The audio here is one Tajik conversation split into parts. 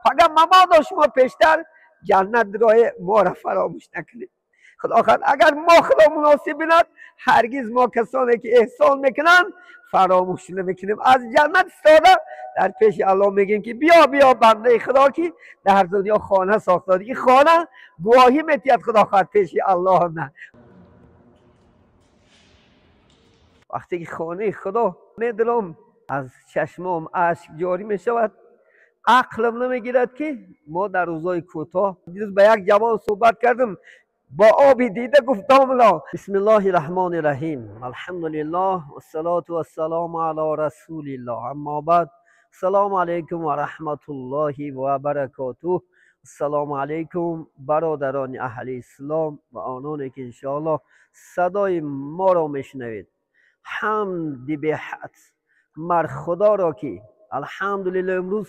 فقط مبادا شما پیشتر جنت راه ما را فراموش نکنید. خدا خواهد اگر ما خدا مناسب بیند، هرگز ما کسانی که احسان میکنن فراموش نمیکنیم. از جنت استاده در پیش الله میگیم که بیا بیا بنده خدا که در دنیا خانه ساخته، این خانه گواهی میتید خدا خواهد پیش الله. نه وقتی که خانه خدا میدلم از چشمام اشک جاری میشود، عقلم نمیگیرد که ما در روزای کوتاه. دیروز با یک جوان صحبت کردم، با آبی دیده گفتم لا. بسم الله الرحمن الرحیم، الحمدلله والصلاة والسلام علی رسول الله، اما بعد، السلام علیکم و رحمت الله و برکاته. السلام علیکم برادران اهل اسلام و آنانی که انشاءالله صدای ما را میشنوید. حمد به حد مر خدا را که الحمدلله امروز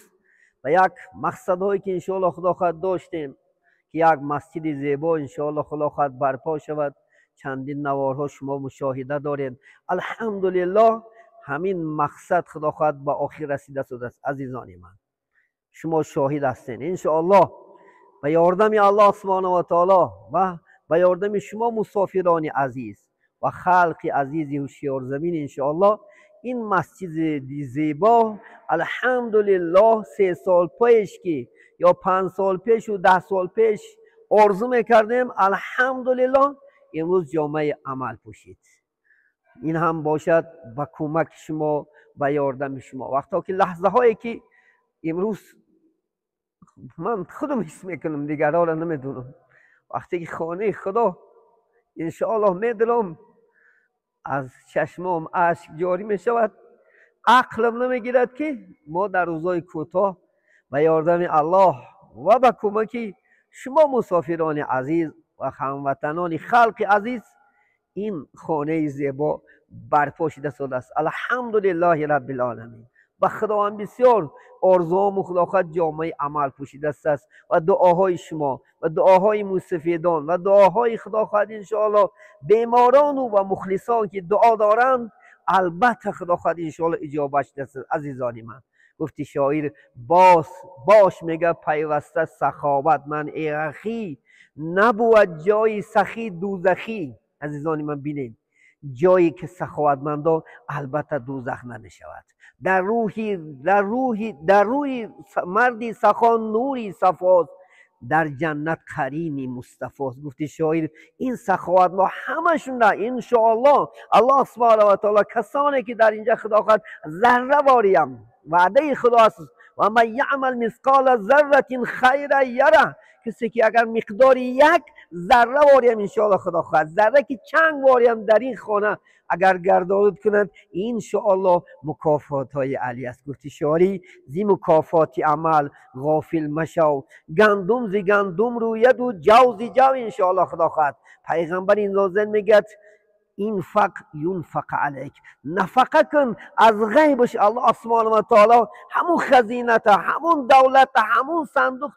به یک مقصدهایی که انشاءالله خدا خواهد داشتیم که یک مسجد زیبا انشاءالله خدا خواهد برپا شود. چندین نوارها شما مشاهده دارین. الحمدلله همین مقصد خدا خواهد به آخر رسیده شده است. عزیزان من شما شاهد هستین انشاءالله به یاردم الله سبحانه و تعالی و به یاردم شما مسافران عزیز و خلق عزیز هوشیار زمین انشاءالله این مسجد زیبا الحمدلله 3 سال پیش که یا 5 سال پیش و 10 سال پیش آرزو میکردیم، الحمدلله امروز جامعه عمل پوشید. این هم باشد با کمک شما، با یاردم شما. وقتا که لحظه هایی که امروز من خودم حس میکنم، دیگرها را نمیدونم، وقتی که خانه خدا انشاءالله میدلم از چشمام اشک جاری میشود، عقلم نمیگیرد که ما در روزای کوتاه به یاردم الله و به کمک شما مسافران عزیز و هموطنان خلق عزیز این خانه زیبا برپا شده شده است. الحمدلله رب العالمین. به خداوند بسیار آرزوام و خدا خواهد جامعه عمل پوشیده است و دعاهای شما و دعاهای موسفیدان و دعاهای خدا خواهد انشاءالله بیماران و مخلصان که دعا دارند، البته خدا خواهد انشاءالله اجابت شده است. عزیزان من گفتی شاعر باس باش میگه پیوسته سخاوت من ای اخی، نبود جای سخی دوزخی. عزیزان من بینید جایی که سخاوتمندان البته دوزخ نمیشود. در روی مردی سخا نوری صفاست، در جنت قرینی مصطفی. گفتی شاعر این سخاوت ما همشون نه انشاءالله الله سبحانه و تعالی کسانی که در اینجا خدا خواهد ذره واریم وعده خدا است، و من یعمل مثقال ذره خیرا یره، کسی که اگر مقدار یک ذره واریم انشاءالله خدا خواهد ذره که چند واریم در این خانه اگر گردآورد کنند انشاءالله مکافات های علی است. گفتی شاری زی مکافات عمل غافل مشو، گندم زی گندم روید و جو زی جو. انشاءالله خدا خواهد پیغمبر این لازم میگد انفق ینفق علیک، نفقه کن از غیبش الله سبحانه و تعالی همون خزینه، همون دولت، همون صندوق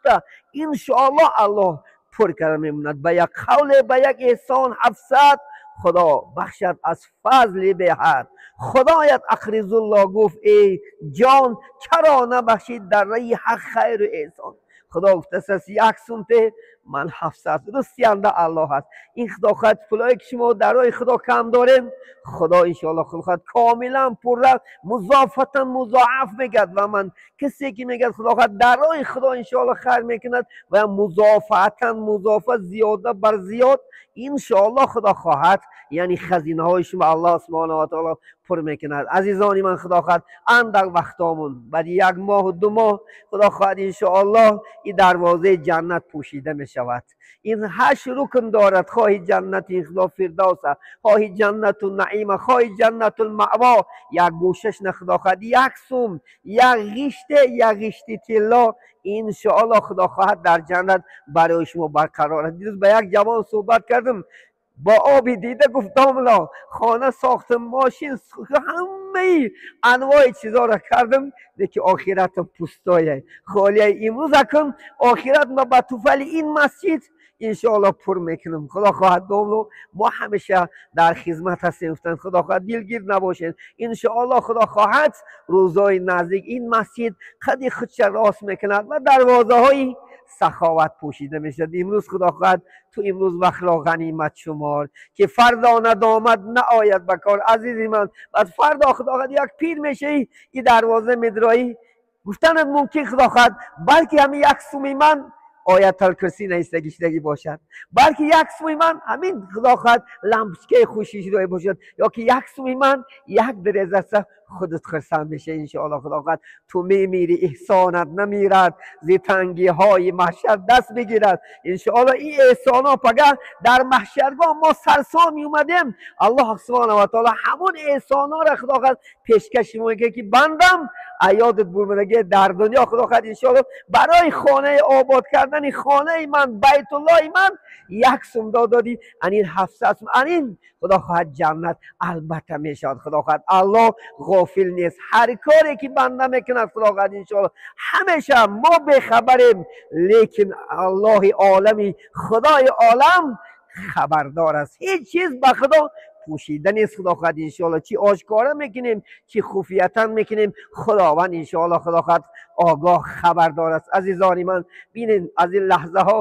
انشاءالله الله پر کرده میموند. به یک قول به یک احسان 700 خدا بخشد از فضل به حد. خدایت اقرض الله گفت ای جان چرا نبخشید در رای حق خیر و احسان. خدا گفته است یک سمته من 700 رسیانده الله هست. این خدا خواهد پولایی که شما در راه خدا کم داریم خدا انشاءالله خدا خواهد کاملا پر مضافتا مضاعف میگد و من کسی که میگد خدا خواهد در راه خدا انشاءالله خیر میکند و مضافتا مضافه زیاده بر زیاد انشاءالله خدا خواهد یعنی خزینه های شما الله سبحانه و تعالی پر میکند. عزیزانی من خدا خواهد اندک وقتامون بعد 1 ماه و 2 ماه خدا خواهد انشاءالله این دروازه جنت پوشیده میشود. این 8 رکن دارد، خواهی جنت این خدا فردوس، خواهی جنت النعیم، خواهی جنت المأوا. یک گوشش نه خدا خواهد یک سوم یک غشته یک غشته طلا انشاءالله خدا خواهد در جنت برای شما برقرار. دیروز با یک جوان صحبت کردم، با آبی دیده گفتم لا خانه ساختم، ماشین، همه انواع چیزا را کردم، دیگه آخرتم پوستایه خالیه. امروز اکن آخرت ما با توفل این مسجد иншоаллоҳ пур мекунам. Худо хоҳад домло мо ҳамеша дар хизмат ҳастем. Гуфтанд худо хоҳад дилгир набошед. Иншоаллоҳ худо хоҳад рӯзҳои наздик ин масҷид қади худша рост мекунад ва дарвозаҳои саховат пӯшида мешавад. Имрӯз худо хоҳад ту имрӯз вақтро ғанимат шумор ки фардо надомад наояд ба кор. Азизи ман, баъд фардо худо хоҳад як пир мешавӣ, и дарвоза медроӣ, гуфтанат мумкин худо хоҳад балки ҳамин як суми ман ояталкурсӣ наистагишидагӣ бошад, балки як суми ман ҳамин худо хоҳад лампочкаи хушишидоӣ бошад, ё ки як суми ман як дирезаса худат хурсанд мешавӣ. Иншоаллоҳ худо хоҳад ту мемири эҳсонат намирад, зи тангиҳои маҳшар даст бигирад. Иншоаллоҳ ин эҳсонҳо пага дар маҳшаргоҳ мо сарсон меомадем, аллоҳ субҳона ва таоло ҳамон эҳсонҳоро худо хоҳад пешкаши мо мекунад ки бандам аёдат бурмадагӣ дар дунё худо хоҳад иншоаллоҳ барои хонаи обод кардани хонаи ман, байтуллоҳи ман як сум додӣ, анин 700 сум, анин худо хоҳад ҷаннат албатта мешавад. Худо хоҳад аллоҳ ғофил нест, ҳар коре ки банда мекунад худо хоҳад иншоаллоҳ ҳамеша мо бехабарем, лекин аллоҳи олами худои олам хабардор аст. Ҳеҷ чиз ба худо пӯшида нест. Худо хоҳад иншоаллоҳ чӣ ошкора мекунем, чӣ хуфиятан мекунем, худованд иншоаллоҳ худо хоҳад огоҳ хабардор аст. Азизони ман, бинед аз ин лаҳзаҳо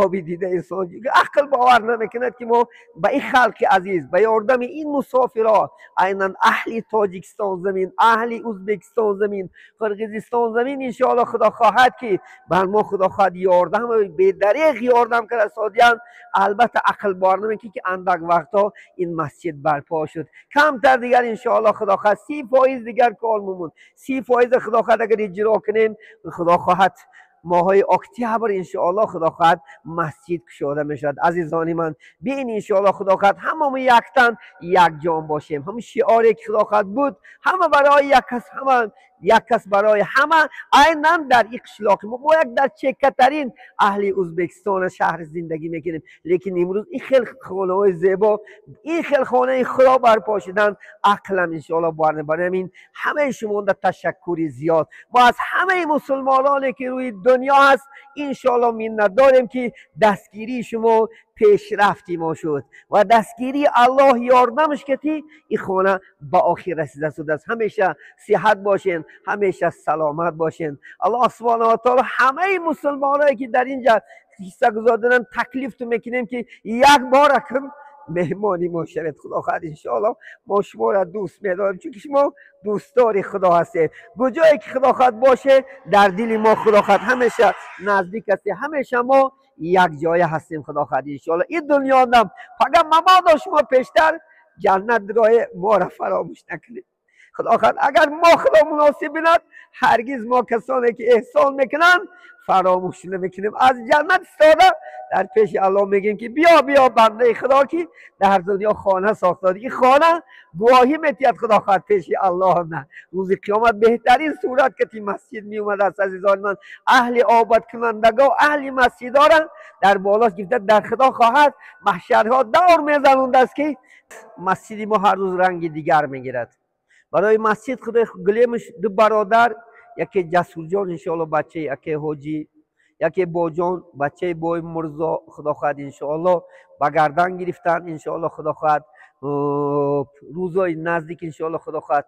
оби дида инсон ақл бовар намекунад ки мо ба ин халқи азиз, ба ёрдами ин мусофирҳо, айнан аҳли Тоҷикистон замин, аҳли Ӯзбекистон замин, Қирғизистон замин, иншоаллоҳ худо хоҳад ки бар мо худо хоҳад ёрдам бедареғ ёрдам карда содиян. Албатта ақл бовар намекунад ки андак вақтҳо ин масҷид барпо шуд. Камтар дигар иншоаллоҳ худо хоҳад 30% дигар кор мемонд. 30% худо хоҳад агар иҷро кунем, худо хоҳад моҳҳои октябр иншоаллоҳ худо хоҳад масҷид кушода мешавад. Азизони ман, бин иншоаллоҳ худо хоҳад ҳамамо яктан якҷон бошем. Ҳамон шиоре ки худо хоҳад буд, ҳама барои як кас, ҳама як кас барои ҳама, айнан дар ин қишлоқи мо як дар чеккатарин аҳли Ӯзбекистон шаҳр зиндагӣ мекунем, лекин имрӯз ин хел хонаҳои зебо, ин хел хонаи худо барпо шудан ақлам иншоаллоҳ бовар намекунад. Барои ҳамин ҳамаи шумода ташаккури зиёд. Мо аз ҳамаи мусулмононе ки рӯи дунё ҳаст иншоаллоҳ миннат дорем ки дастгирии шумо пешрафти мо шуд ва дастгирии аллоҳ ёрдамаш ки ин хона ба охир расида шудааст. Ҳамеша сиҳат бошен, ҳамеша саломат бошен. Аллоҳ субҳона ва таоло ҳамаи мусулмоное ки дар инҷа ҳисса гузордананд таклифту мекунем ки як бор акм меҳмони мо шавед. Худо хоҳад иншоаллоҳ мо шуморо дӯст медорем, чунки шумо дӯстдори худо ҳастед. Куҷое ки худо хоҳад боше, дар дили мо худо хоҳад ҳамеша наздик ҳастед, ҳамеша мо як ҷоя ҳастем. Худо хоҳад иншоаллоҳ ин дунёдам фақат мабодо шумо пештар ҷаннат роҳи моро фаромӯш накунед. Худо хоҳад агар мо худо муносиб бинад, ҳаргиз мо касоне ки эҳсон мекунанд фаромӯш намекунем. Аз ҷаннат истода дар пеши аллоҳ мегӯем ки биё биё бандаи худо ки дар дунё хона сохтад. Ин хона гувоҳӣ метиҳад худо хоҳад пеши аллоҳ. На рӯзи қиёмат беҳтарин сурат ки масҷид меомадааст. Азизони ман, аҳли ободкунандагон, аҳли масҷидҳоро дар болош гирифта дар худо хоҳад маҳшарҳо давр мезанондааст ки масҷиди мо ҳар рӯз ранги дигар мегирад. Барои масҷид худои гулемш ду бародар, яке Ҷасурҷон иншоаллоҳ бачаи яке ҳоҷӣ, яке Боҷон бачаи бой Мурзо худо хоҳад иншоаллоҳ ба гардан гирифтан. Иншоаллоҳ худо хоҳад рӯзҳои наздик иншоаллоҳ худо хоҳад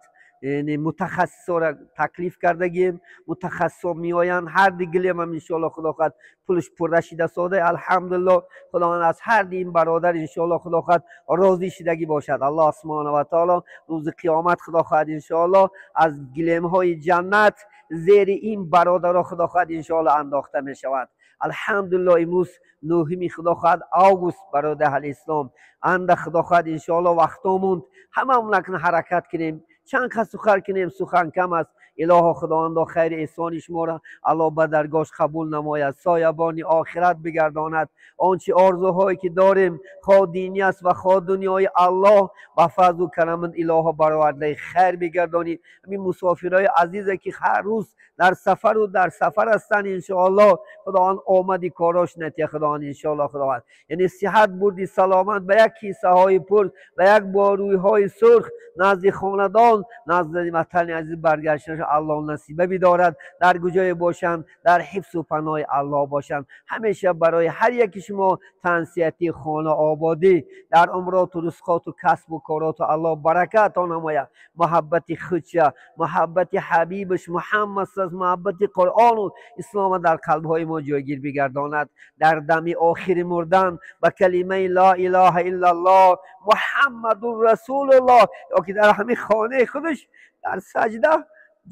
мутахассисоро таклиф кардагием, мутахассисо меоянд. Ҳар ди гилемам иншоаллоҳ худо хоҳад пулш пурра шида сода. Алҳамдулиллоҳ худованд аз ҳар ди ин бародар иншоаллоҳ худо хоҳад розӣ шидагӣ бошад. Аллоҳ субҳона ва таоло рӯзи қиёмат худо хоҳад иншоаллоҳ аз гилемҳои ҷаннат зери ин бародаро худо хоҳад иншоаллоҳ андохта мешавад. Алҳамдулиллоҳ имрӯз 9 худо хоҳад август бародар аҳли ислом анда худо хоҳад иншоаллоҳ вақто монд, ҳамаамон акн ҳаракат кунем, чанд кас сухан кунем, сухан кам аст. Илоҳо худовандо хайри эҳсони шуморо аллоҳ ба даргоҳаш қабул намояд, соябони охират бигардонад. Он чи орзуҳое ки дорем, хоҳ динӣ аст ва хоҳ дунёи, аллоҳ ба фазлу карамат илоҳо баровардаи хайр бигардонӣ. Ҳамин мусофирҳои азизе ки ҳар рӯз дар сафару дар сафар ҳастанд, иншоаллоҳ худованд омади корош натия худованд иншоаллоҳ худованд яъне сиҳат бурди саломат ба як кисаҳои пур, ба як борӯйҳои сурх назди хонадон, назди ватани азиз баргаштан. Аллоҳ насиба бидорад. Дар куҷое бошанд, дар ҳифзу паноҳи Аллоҳ бошанд. Ҳамеша барои ҳар яки шумо тансиҳатӣ, хонаободӣ, дар умроту ризқоту касбу короту Аллоҳ баракато намояд. Муҳаббати худша, муҳаббати ҳабибаш Муҳаммад, муҳаббати Қуръону Ислома дар қалбҳои мо ҷойгир бигардонад. Дар дами охири мурдан ба калимаи ло илоҳа иллаллоҳ Муҳаммадун расулуллоҳ ё ки дар ҳамин хонаи худаш дар саҷда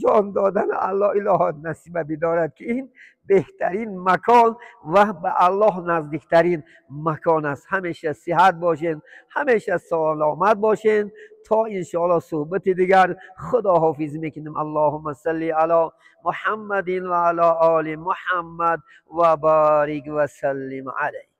ҷон додан Аллоҳ илоҳо насиба бидорад, ки ин беҳтарин макон ва ба Аллоҳ наздиктарин макон аст. Ҳамеша сиҳат бошен, ҳамеша саломат бошен. То иншоаллоҳ суҳбати дигар худоҳофиз мекунем. Аллоҳумма салли ало Муҳаммадин ва ало оли Муҳаммад ва борик ва саллим алайҳ.